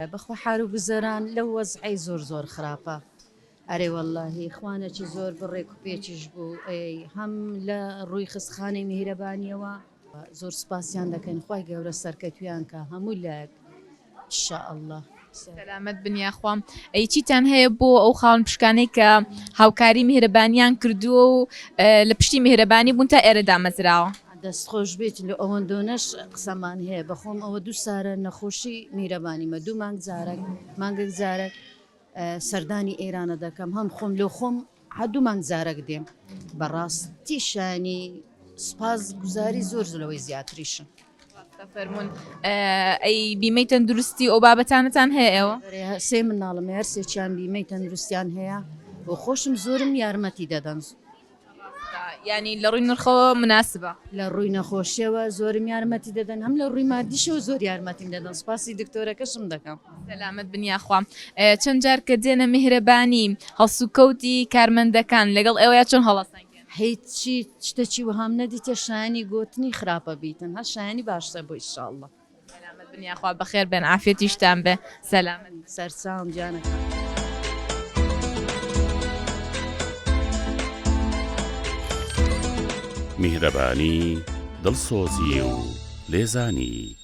بەخوا حار و گوزەران لەو وەزعەی زۆر زۆر خراپە ئەرێ وەڵاهی خوانەکی زۆر بڕێک و پێکیش بوو ئەی هەم لە ڕووی خستخانەی میهرەبانیەوە زۆر سپاسیان دەکەین خوای گەورە سەرکەتویان کا هەموو لایەک ان شاء اللە. سەلامەت بن یاخوا ئەی چیتان هەیە بۆ ئەو خاوەن پشکانەی کە هاوکاری میهرەبانیان کردووە و لە پشتی میهرەبانی بوون تا ئێرە دامەزراوە؟ دەست خۆش بیت لۆ ئەوەندۆنەش قسەمان هەیە بەخۆم ئەوە دوو سارە نەخۆشی میرەبانیمە دوو مانگ جارەک مانگێک جارەک سەردانی ئێرانە دەکەم هەم خۆم لۆ خۆم هە دوو مانگ جارەک دێم بەڕاستی شانی سوپاس گوزاری زۆر لەوەی زیاتریشم. فەرموون ئەی بیمەی تەندروستی ئەو بابەتانەتان هەیە ئێوە؟ سێ مناڵم هەر سێکیان بیمەی تەندروستیان هەیە و خۆشم زۆرم یارمەتی دەدەن. یانی لە ڕووی نرخەوە مناسبە؟ لە ڕووی نەخۆشیەوە زۆرم یارمەتی دەدەن هەم لە ڕووی مادیشەوە زۆر یارمەتیم دەدەن سوپاسی دکتۆرەکەشم دەکەم. سەلامەت بن یاخوا چەند جار کە دێنە میهرەبانی هەڵسوکەوتی کارمەندەکان لەگەڵ ئێوەیا چۆن هەڵەسەنگێن؟ هیچی شتەکی وەهام نەدیتە شایەنی گۆتنی خراپە بیتن هەر شایەنی باشتە بۆ ئیشاڵڵا. سەلامەت بن یاخوا بەخێر بێن عافیەتیشتان بێ سەلامەت بن. سەرچاوم گیانەکەم. میهرەبانی، دڵسۆزی و لێزانی.